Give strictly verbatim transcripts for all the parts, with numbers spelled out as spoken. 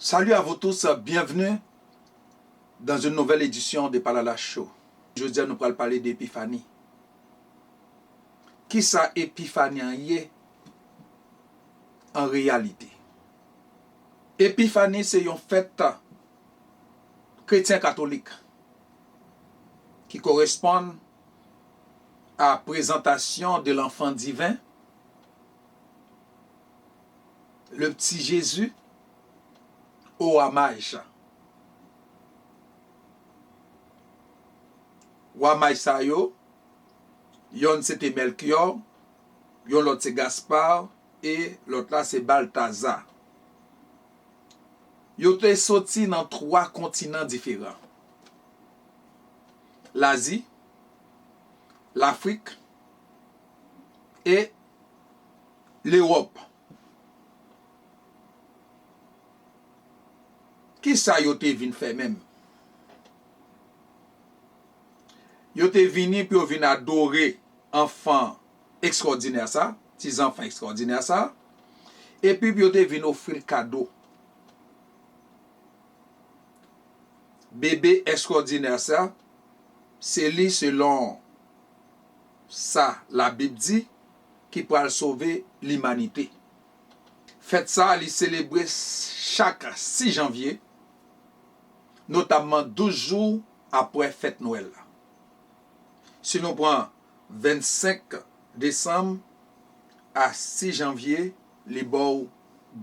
Salut à vous tous, bienvenue dans une nouvelle édition de Palala Show. Jodi a nou pral pale de Epifani. Kisa Epifani an ye an reyalite? Epifani se yon fèt kretyen katolik ki koresponn à présentation de l'enfant divin, le petit Jésus, aux rois mages. Wa maj sa yo, yonn se te Melchior, yon lòt se Gaspard, e lòt la se Balthazar. Yo te soti nan twa kontinan diferan: Lazi, Lafrik e Lewòp. Kisa yo te vin fè menm? Yo te vini pou yo vin adore anfan ekstwòdinè sa, ti zanfan ekstwòdinè sa, epi pou yo te vin ofri l kado. Bebe ekstwòdinè sa, se li, selon sa Labib di, ki pral sove limanite. Fèt sa a, li selebre chak sis janvye, notamman douz jou apre fèt Nwèl la. Si nou pran vennsenk desanm a sis janvye, li ba w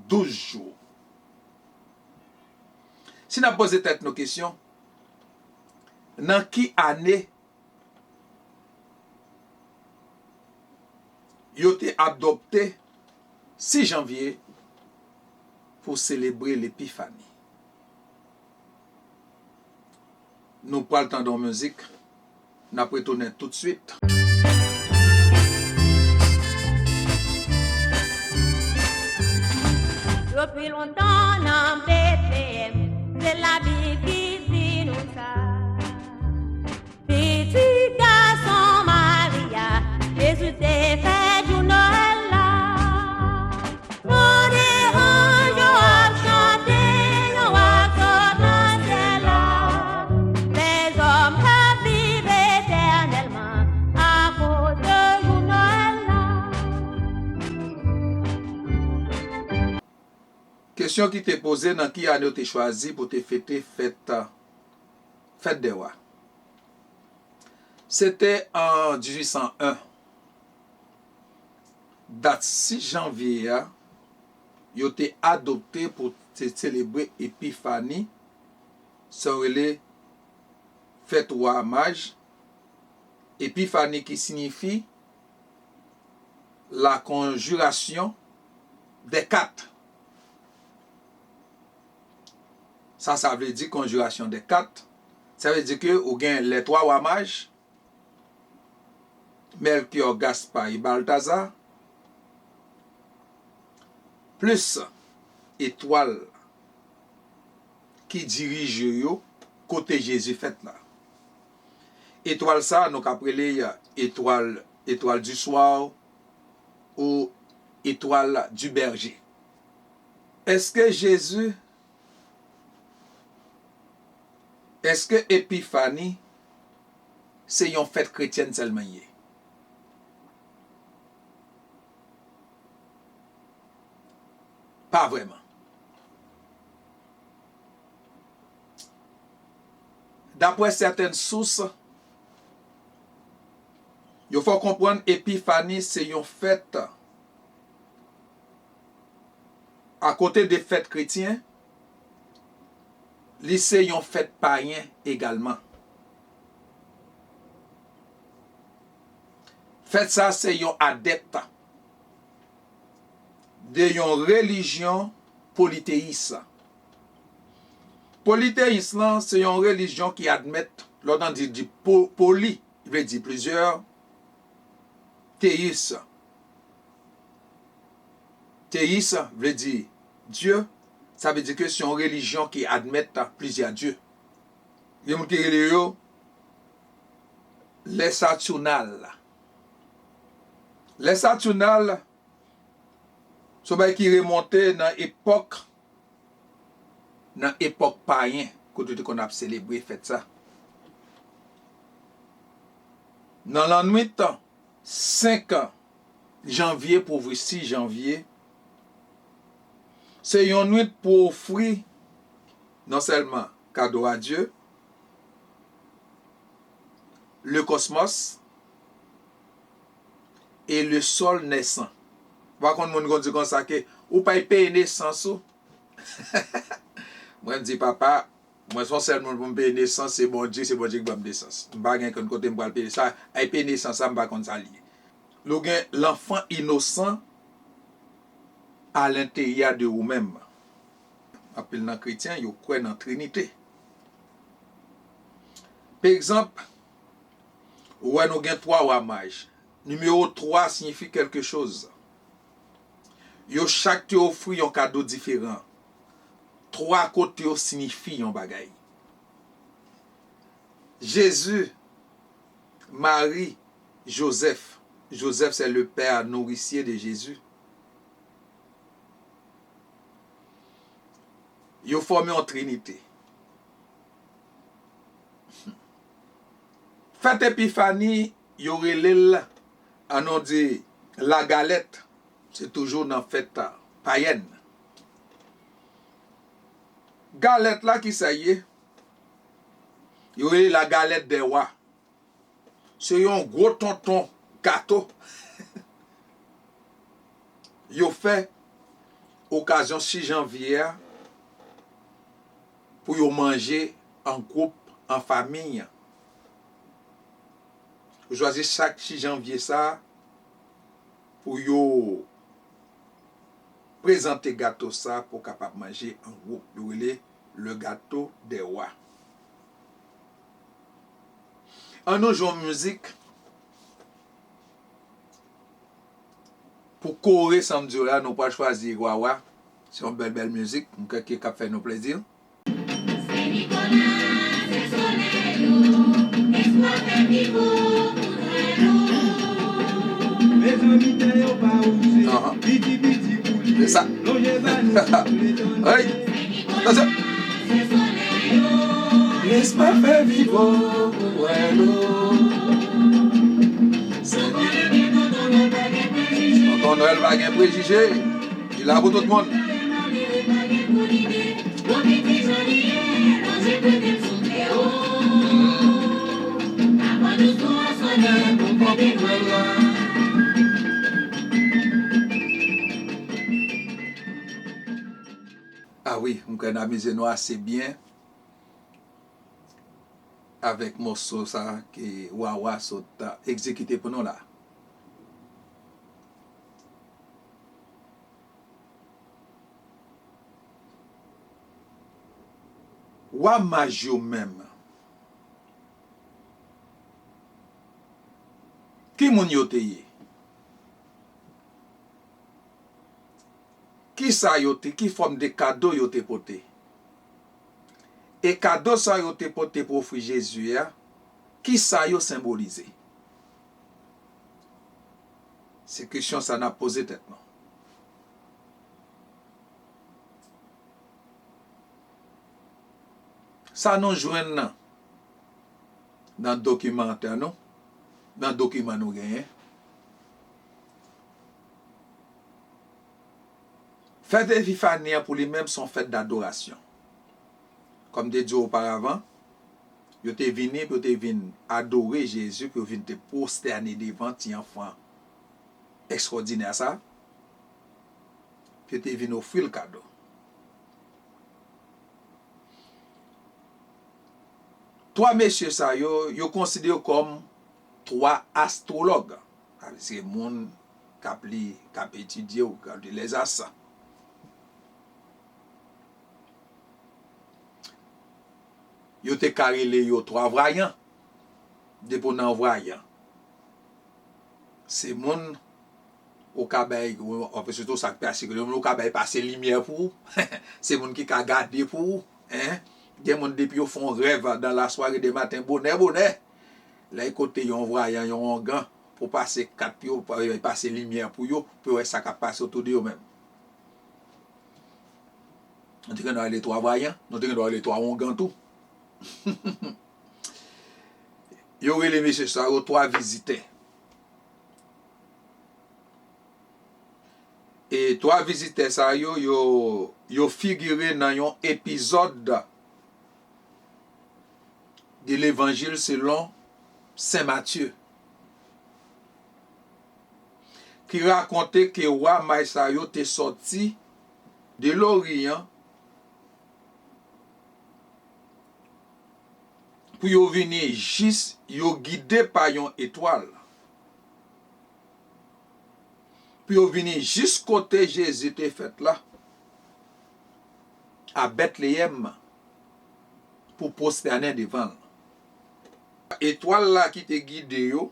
douz jou. Si n ap poze tèt nou kesyon, nan ki ane yo te adopte sis janvye pou selebre Lepifani? Nou pral tande yon mizik, n ap retounen toutswit. Depi lontan nan Betleyèm, se Labib ki di nou sa. Pitit gason Mari a, Jezi te fèt jou Nwèl la. Tande anj yo ap chante, yo ap sot nan syèl la. Lèzòm k ap viv etènèlman akoz de jou Nwèl la. Kesyon ki te poze, nan ki ane yo te chwazi pou te fete fèt, fèt dè wa? Se te an dizuit san en. Dat sis janvye a, yo te adopte pou te selebre Epifani, sa yo rele fèt wa maj, Epifani ki siyifi la conjuration des quatre. Sa, sa vle di conjuration des quatre. Sa vle di ke ou gen les trois rois mages, Melchior, Gaspard et Balthazar, plis etwal ki dirije yo kote Jezi fèt la. Etwal sa, nou ka rele etwal, étoile du soir ou étoile du berger. Èske Jezi, èske Epifani se yon fèt kretyèn sèlman ye? Pa vrèman. Daprè sètèn sous, yo fè w konprann Epifani se yon fèt, akote de fèt kretyen, li se yon fèt payen egalman. Fèt sa se yon adèt de yon relijyon politeyis. Politeyis lan se yon relijyon ki admèt, lè w tande di po-, poli, vle di plizyè, teyis. Teyis vle di Dye, sa vle di ke se yon relijyon ki admèt plizyè dye. Gen moun ki rele yo les Saturnales. Les Saturnales, se yon bagay ki remonte nan epòk nan epòk payen, kote yo te konn ap selebre fèt sa. Nan lannwit senk janvye pou ouvri sis janvye, se yon nwit pou ofri non sèlman kado a Dye, le cosmos et le sol naissant. Ou pa konn moun konn di konsa ke ou pay peye nesans ou. Mwen m di, papa, mwen se yon sèl moun pou m peye nesans, se Bondye, se Bondye ki ban m nesans. M pa gen konn kote m pral peye sa, ay peye nesans la, m pa konn sa l ye. Nou gen l'enfant innocent à l'intérieur de ou menm. Anpil nan kretyen, yo kwè nan Trinite. Pa egzanp, ou wè nou gen twa wa maj. Nimewo twa siyifi kèlke choz. Yo chak te ofri yon kado diferan. Twa kote yo siyifi yon bagay. Jezi, Mari, Jozèf. Jozèf, c'est le père nourricier de Jésus. Yo fòme yon trinite. Fèt Epifani, yo rele l, ann nou di, lagalèt. Se toujou nan fèt payèn. Galèt la, kisa l ye? Yo rele la galèt dè wa. Se yon gwo tonton gato yo fè okazyon sis janvye a pou yo manje an gwoup, an fanmi. Yo chwazi chak sis janvye sa pou yo prezante gato sa pou kapab manje an gwoup. Yo rele le gâteau des rois. An nou jwe yon mizik pou kore sa m di w la, nou pral chwazi Wawa. Se yon bèl, bèl mizik, m kwè ke k ap fè nou plezi. Sen Nikola, se solèy ou, espwa fè viv ou, pou nwèl ou. Mezanmi, tè yo pa wouze, piti piti pou li, lonje ba nou sou letan. Hey! Atansyon! Lespwa fè viv ou pou wè nou. Tonton Nwèl pa gen prejije. Li la pou tout moun. Ah wi, m kwè n amize nou ase byen avèk mòso sa ke Wawa sot egzekite pou nou la. Wa maj yo menm, ki moun yo te ye? Kisa yo te, ki fòm de kado yo te pote? E kado sa yo te pote pou ofri Jezi a, kisa yo senbolize? Se kesyon sa n ap poze tèt nou. Sa nou jwenn nan, nan dokimantè nou, nan dokiman nou genyen. Fèt Epifani an pou li menm se yon fèt dadorasyon. Kòm m te di w oparavan, yo te vini pou yo te vin adore Jezi, pou yo vin te pwostène devan ti anfan ekstwòdinè sa, pou yo te vin ofri l kado. Twa mesye sa yo, yo konsidere yo kòm twa astwològ. Sa vle di se moun k ap li, k ap etidye ou k ap li lèzas. Yo te ka rele yo twa vwayan. Depi w nan vwayan, se moun ou ka bay, anfen, sitou sa k pase, moun ou ka bay pase limyè pou ou. Se moun ki ka gade pou ou, en. Gen moun depi yo fè yon rèv dans la soirée de matin bonè bonè, lè y kote yon vwayan, yon ongan, pou pase kat yo, pa- pase limyè pou yo, pou yo wè sa k ap pase otou de yo menm. Nou te gen dwa rele twa vayan, nou te gen dwa rele twa ongan tou. Yo rele mesye sa yo twa vizitè. E twa vizitè sa yo, yo, yo figire nan yon epizòd de Levanjil selon Sen Matye, ki rakonte ke wa maj sa yo te sòti de Loriyan pou yo vini jis, yo gide pa yon etwal, pou yo vini jis kote Jezi te fèt la, a Bètleyèm, pou pwostène devan l. Etwal la ki te gide yo,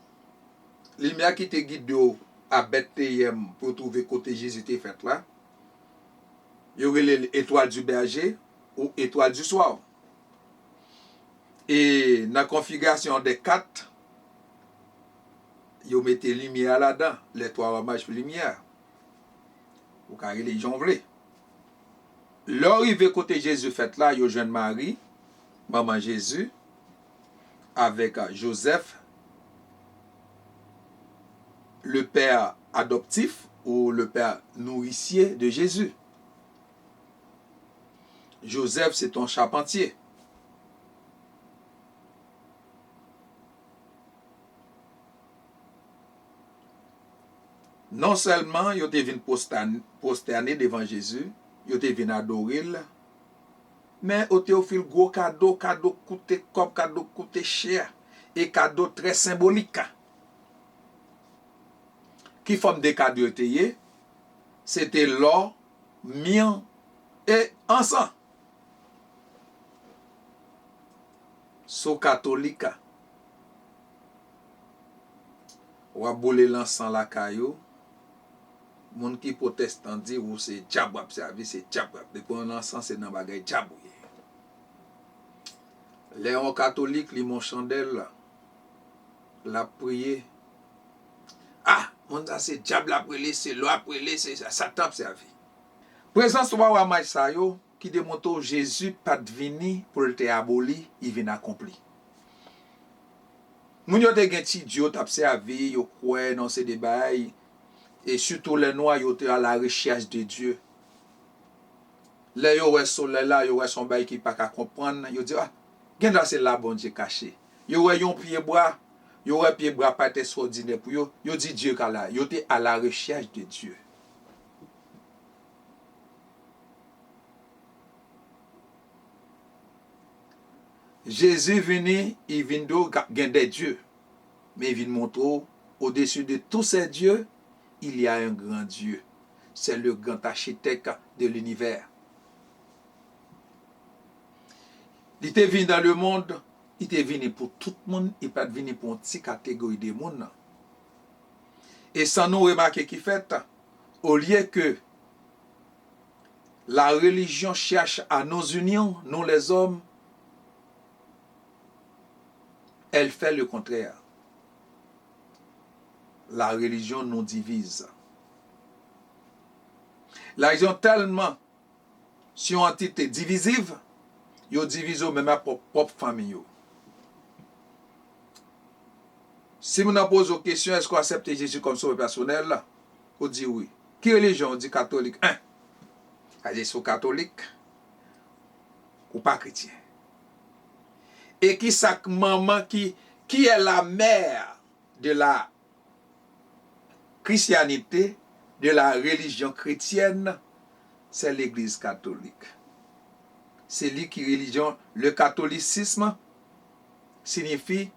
limyè ki te gide yo a Bètleyèm pou yo twouve kote Jezi te fèt la, yo rele l etwal di bèje ou etwal di swa. E nan konfigasyon de kat, yo mete limyè a ladan, lè twa wa maj pou limyè a. Ou ka rele jan w vle. Lè yo rive kote Jezi fèt la, yo jwenn Mari, manman Jezi, avèk Jozèf, le père adoptif ou le père nourricier de Jésus. Jozèf se te yon chapantye. Non sèlman yo te vin pwostène devan Jezi, yo te vin adore l, men o Teyofil, gwo kado, kado k koute kòb, kado k koute chè, e kado trè senbolik. Ki fòm de kado yo te ye? Se te lò, myon e ansan. Si w katolik, w ap boule lansan lakay ou, moun ki pwotestan di ou se dyab w ap sèvi, se dyab w ap. Depi w nan lansan, se nan bagay dyab ou ye. Lè yon katolik limen yon chandèl, l ap priye, ah, moun sa se dyab l ap rele, se lò ap rele, se satan ap sèvi. Prezans twa wa maj sa yo ki te montre w Jezi pa t vini pou l te aboli, li vin akonpli. Moun yo te gen ti dye yo t ap sèvi, yo kwè nan se de bagay, e sitou lè nwa yo te a la rechèch de Dye. Lè yo wè solèy la, yo wè se yon bagay ki pa ka konprann, yo di, ah, gen dwa se la Bondye kache. Yo wè yon pyebwa, yo wè pyebwa pa t estwòdinè pou yo, yo di Dye ka la. Yo te a la rechèch de Dye. Jezi vini, li vin di w gen de dye, men li vin montre w, au-dessus de tous ces dieux, il y a un grand Dieu. C'est le grand architecte de l'univers. Li te vini dans le monde, li te vini pou tout moun, li pa t vini pou yon ti kategori de moun. E sa nou remake ki fèt, olye ke la religion cherche à nous unir, nous les hommes, elle fait le contraire. La religion nous divise. La religion tèlman se yon antite diviziv, yo divize yo menm ak pwòp, pwòp fanmi yo. Si moun nan poze w kesyon, èske w aksepte Jezi kòm sovè pèsonèl? Ou di wi. Ki relijyon? Ou di katolik. En. Sa vle di si w katolik, ou pa kretyen. E ki sa k manman ki, qui est la mère de la christianité, de la religion chrétienne, c'est l'Église catholique. Se li ki relijyon, le catholicisme signifie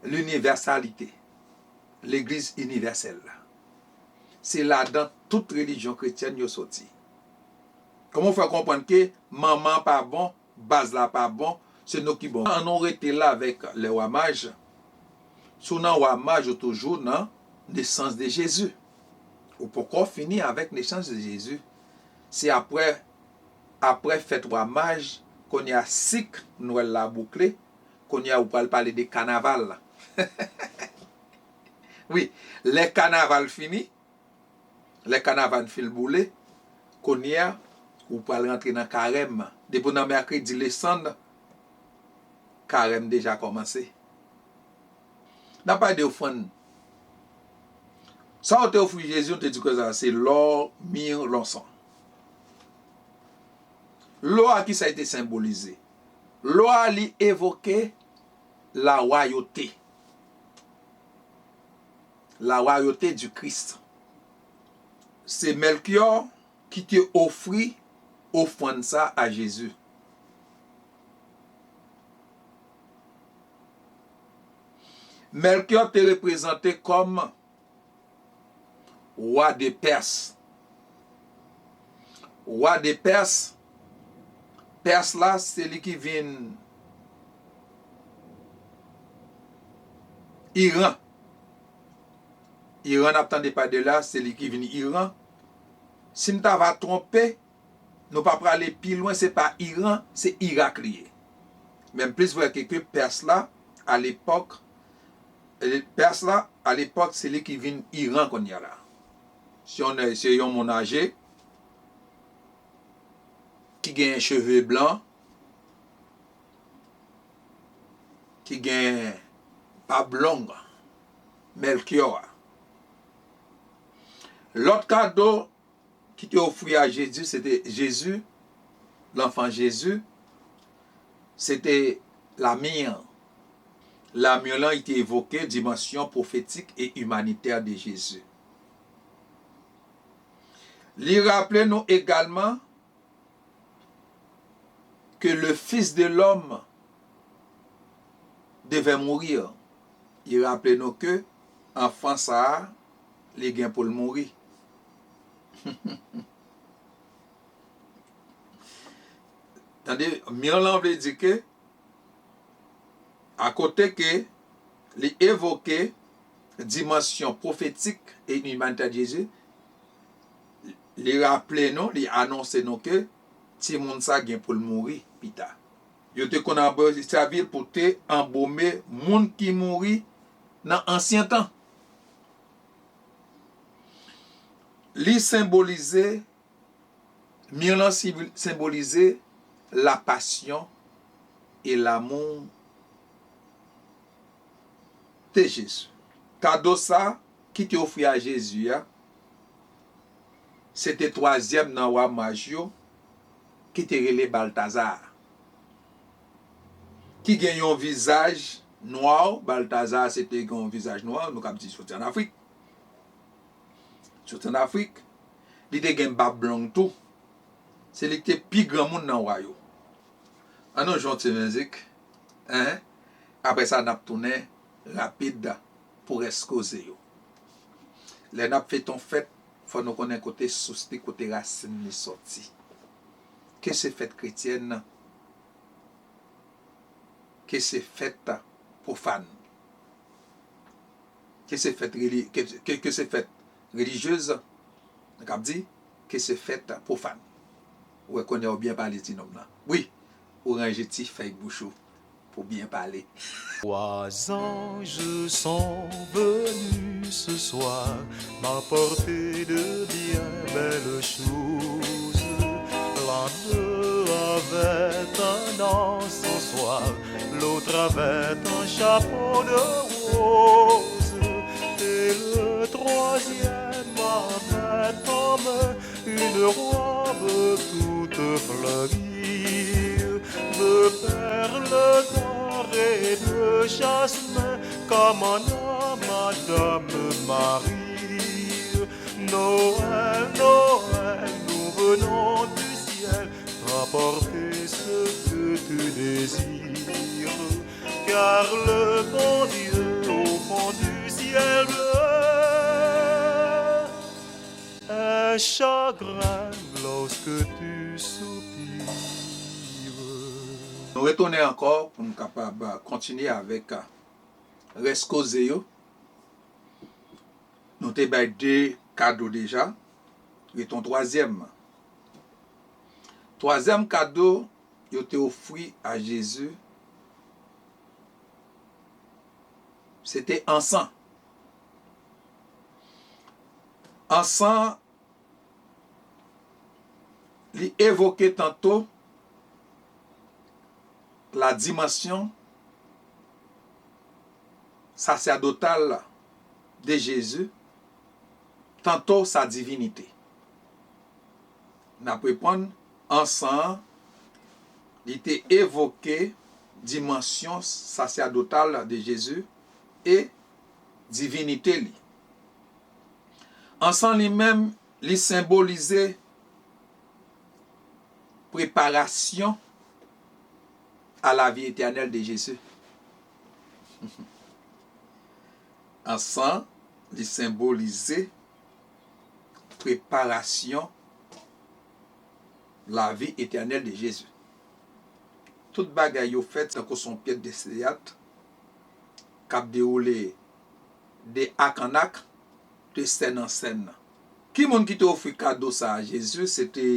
l'universalité, legliz inivèsèl la. Se ladan tout relijyon kretyèn yo soti. Kòman w fè konprann ke manman pa bon, baz la pa bon, se nou ki bon? Ann nou rete la avèk lè wa maj. Si w nan wa maj, ou toujou nan nesans de Jezi. Ou poko fini avèk nesans de Jezi. Se aprè, aprè fèt wa maj, kounye a sik Nwèl la boukle, kounye a ou pral pale de kanaval. Wi, lè kanaval fini, lè kanaval fin boule, kounye a, ou pral rantre nan karèm. Depi w nan mèkredi lesann, karèm deja kòmanse. N ap pale de ofrann. Sa yo te ofri Jezi, yo te di konsa, se lò, mi, lonson. Lò a, kisa li te senbolize? Lò a, li evoke la royauté. La royauté du Christ. Se Melchior ki te ofri ofrann sa a Jezi. Melchior te reprezante kòm wa de Pès. Wa de Pès, Pès la, se li ki vin Iran. Iran, n ap tande pale de la, se li ki vin Iran. Si m ta va twonpe, nou pa prale pi lwen, se pa Iran, se Irak li ye. Men m plis vwè ke, ke Pès la, a lepòk, e, Pès la, a lepòk, se li ki vin Iran kounye a la. Se yon, se yon moun aje, ki gen cheve blan, ki gen bab long, Melchior a. Lòt kado ki te ofri a Jezi, se te Jezi, l'enfant Jésus, se te lamir. Lamir lan, li te evoke dimansyon pwofetik e imanitè de Jezi. Li raple nou egalman que le Fils de l'homme devait mourir. Li raple nou ke anfan sa a, li gen pou l mouri. Tande, mir lan vle di ke, akote ke li evoke dimansyon pwofetik e imanitè de Jezi, li raple nou, li anonse nou ke timoun sa gen pou l mouri pita. Yo te konn ap sèvi l pou te anbome moun ki mouri nan ansyen tan. Li senbolize, mir lan senbolize la passion et l'amour de Jésus. Kado sa ki te ofri a Jezi a, se te twazyèm nan wa maj yo, ki te rele Baltazar, ki gen yon vizaj nwa. Baltazar se te gen yon vizaj nwa, nou kab di soti ann Afrik. Soti ann Afrik, li te gen bab long tou. Se li ki te pi granmoun nan wa yo. An nou jwe yon ti mizik, en? Apre sa, n ap tounen rapid pou rès koze yo. Lè n ap fete yon fèt, fò nou konnen kote sous li, kote rasin li sòti. Ke se fèt kretyèn, ke se fèt pwofàn. Ke se fèt reli-, ke, ke, ke se fèt relijyez, nou kab di, ke se fèt pwofàn. Ou wè kounye a ou byen pale ti nonm nan. Wi, ou ranje ti fèy bouch ou pou byen pale. Trois anges sont venus ce soir m'apporter de bien belles choses. L'un d'eux avait un encensoir, l'autre avait un chapeau de rose, et le troisième avait en main une robe toute fleurie, de perles d'or et de jasmin, comme en a Madame Marie. Noël, Noël, nous venons du ciel t'apporter ce que tu désires, car le bon Dieu au fond du ciel bleu est chagrin lorsque tu soupires. Nou retounen ankò pou n kapab kontinye avèk rès koze yo. Nou te bay de kado deja. Ret yon twazyèm. Twazyèm kado yo te ofri a Jezi, se te ansan. Ansan, Li evoke tanto la dimension sacerdotale de Jésus, tanto sa divinité. N ap reprann, an san an, li te evoke dimension sacerdotale de Jésus e divinité li. An san li menm, li senbolize préparation à la vie éternelle de Jésus. An san, li senbolize préparation la vie éternelle de Jésus. Tout bagay yo fèt tankou son pyès de teyat k ap dewoule de ak an ak, de sèn an sèn. Ki moun ki te ofri kado sa a Jezi? Se te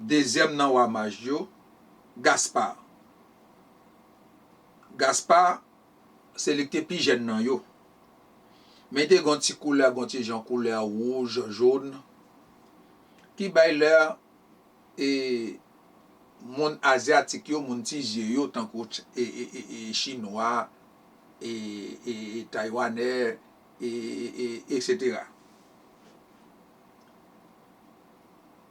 dezyèm nan wa maj yo, Gaspard. Gaspard, se li ki te pi jèn nan yo. Men li te gen yon ti koulè, gen yon ti jan koulè wouj, jòn, ki bay lè e moun azyatik yo, moun ti zye yo, tankou ch-, e, e, e, e, chinwa, e, e, e, taywanè, e, e, e, etsetera.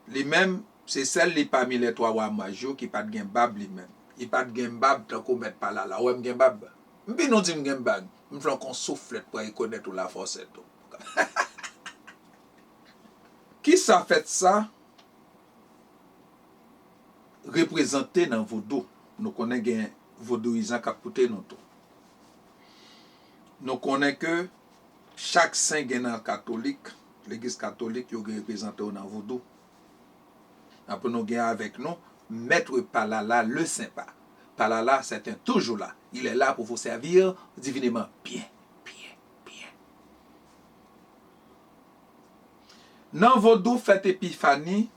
Li menm, se sèl li pami lè twa wa maj yo ki pa t gen bab li menm. Li pa t gen bab tankou mèt Palala. Ou wè m gen bab? M vin nou di m gen bab. M flanke yon souflèt pou rekonèt ou la fòsèt ou. Kisa fèt sa reprezante nan vodou? Nou konnen gen vodouyizan k ap koute nou tou. Nou konnen ke chak sen gen nan katolik, legliz katolik, yo gen reprezante yo nan vodou. Apre nou gen avèk nou Maître Palala, le Saint Pa. Palala, c'est un toujours là. Il est là pour vous servir divinement. Byen, byen, byen. Nan vodou, fèt Epifani,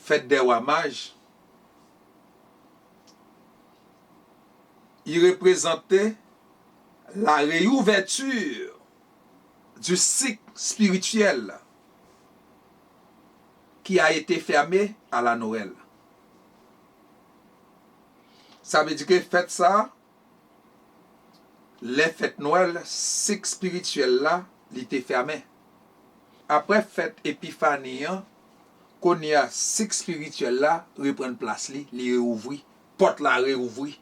fèt dè wa maj, li reprezante la réouverture du cycle spirituel qui a été fermé à la Noël. Sa vle di ke fèt sa, lè fèt Nwèl, sik espirityèl la, li te fèmen. Apre fèt Epifani an, kounye a, sik espirityèl la reprann plas li, li reouvri, pòt la reouvri.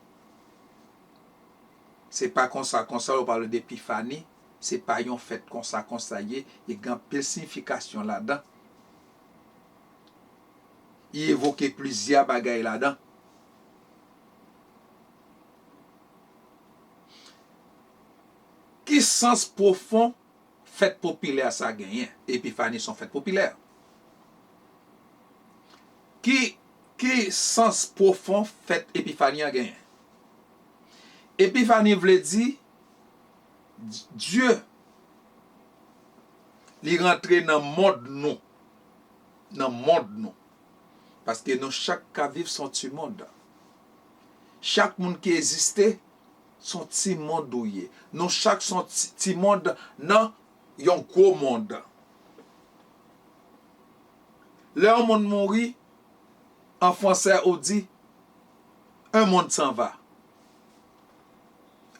Se pa konsa, konsa yo pale de Epifani, se pa yon fèt konsa, konsa ye, li gen anpil siyifikasyon ladan. Li evoke plizyè bagay ladan. Ki sans pwofon fèt popilè sa genyen? Epifani se yon fèt popilè. Ki, ki sans pwofon fèt Epifani an genyen? Epifani vle di Dye, li rantre nan mond nou. Nan mond nou. Paske nou chak ka viv se yon ti mond. Chak moun ki egziste, se yon ti mond ou ye. Nou chak se yon ti, ti mond nan yon gwo mond. Lè yon moun mouri, an fransè, ou di, un monde s'en va.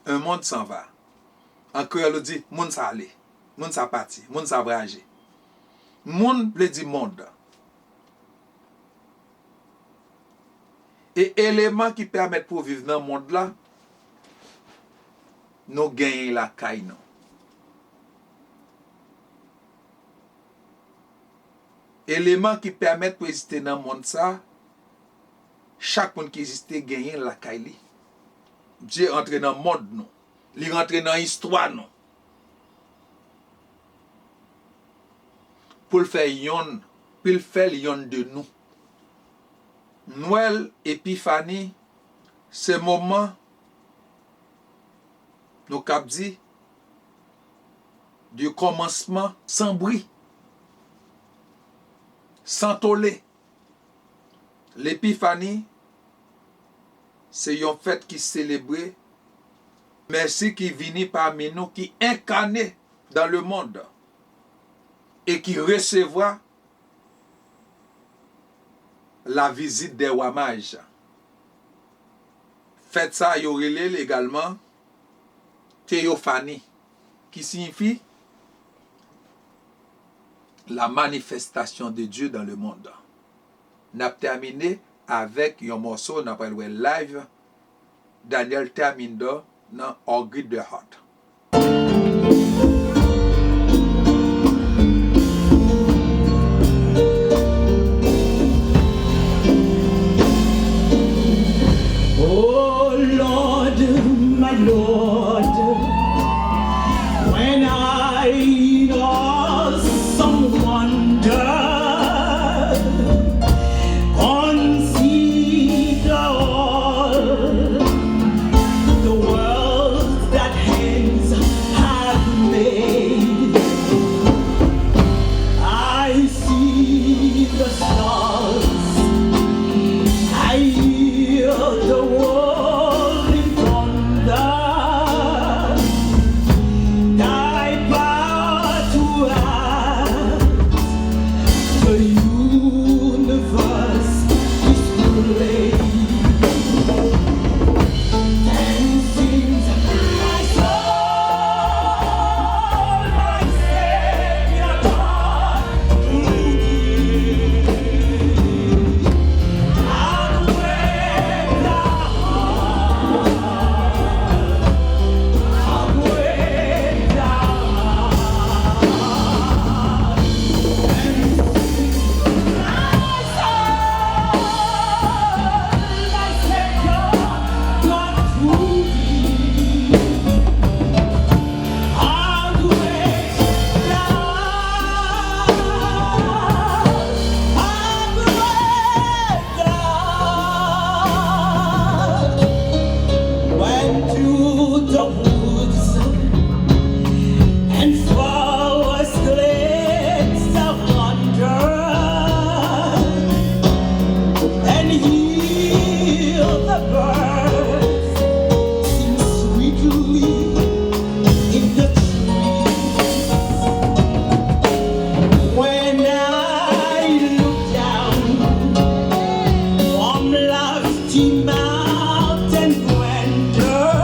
Un monde s'en va. An kreyòl, ou di, moun sa ale. Moun sa pati. Moun sa vwayaje. Moun vle di mond. E eleman ki pèmèt pou w viv nan mond la, nou genyen lakay nou. Eleman ki pèmèt pou egziste nan mond sa, chak moun ki egziste genyen lakay li. Dye antre nan mond nou. Li rantre nan istwa nou. Pou l fè yonn, pou l fè l yonn de nou. Nwèl, Epifani, se moman, nou kab di, de kòmansman san bri, san tole. Lepifani se yon fèt ki selebre Mesi ki vini pami nou, ki enkane dans le monde et qui recevra la visite des rois mages. Fèt sa, yo rele l egalman Teyofani, ki siyifi la manifestation de Dieu dans le monde. N ap tèmine avèk yon mòso, n ap al wè live Daniel Thermindor nan Our Great the Heart. Oh Lord, my Lord, when I in awesome wonder consider all the worlds that hands have made. I see the stars, I hear the rolling thunder. Thy power throughout the universe displayed. Then sings my soul, my Savior God, to thee. How great thou art, how great thou art. Went through the woods and forest glades of wonder, and hear the birds sing sweetly in the trees. When I look down from lofty mountain grandeur,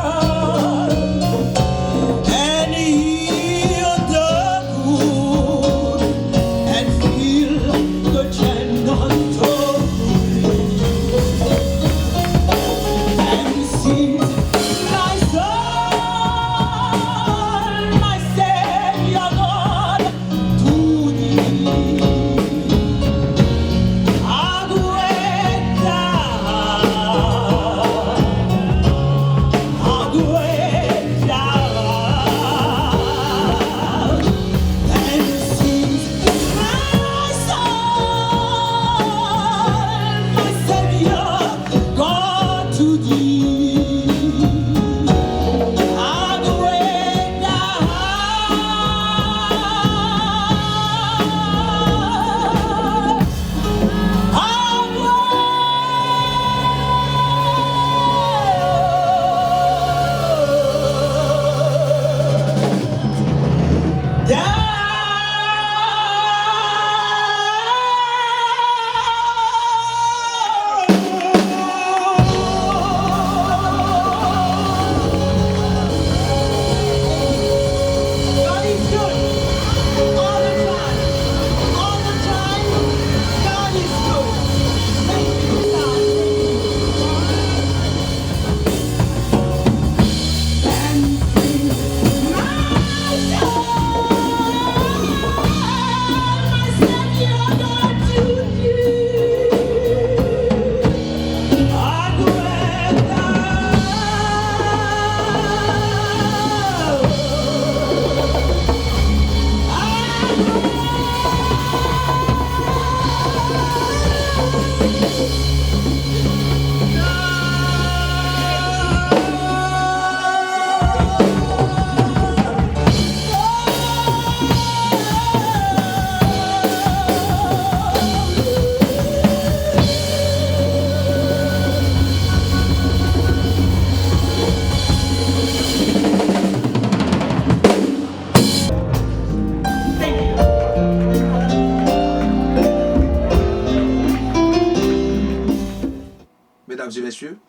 Messieurs,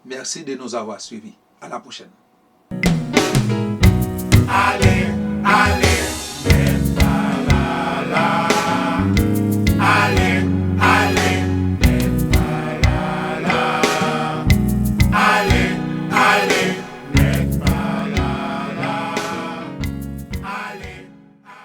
merci de nous avoir suivis. À la prochaine.